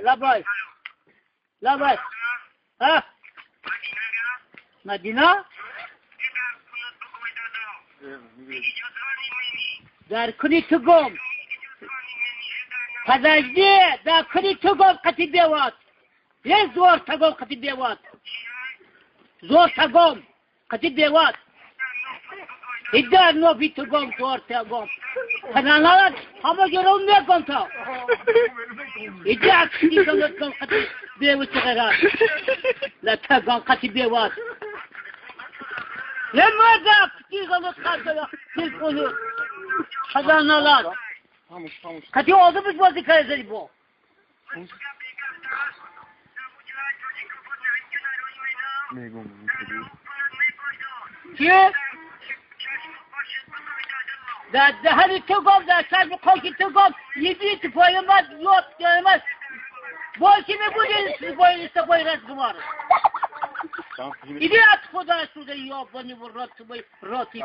لبای لبای ها مدینه در کنی تو گم پدجدی در کنی تو گم قطی بیوات یه زور تگم قطی بیوات زور تگم قطی بیوات ایده نوبی تو گم زور تگم تنانالات همه جرم میگم تا ایده اکسی گم قطی بیوات غیرات لا تگم قطی بیوات لماذا قطی غلط قطی تلفونو خزانالات قطی آدمش بازی کرده با چیه؟ در دهن تو گم در چشم خاکی تو گم یدی تو پای من یاد گرمش باشی نبودی باید استفای رزگوار ایدی از خدا سوده یا بانی و رات باید راتی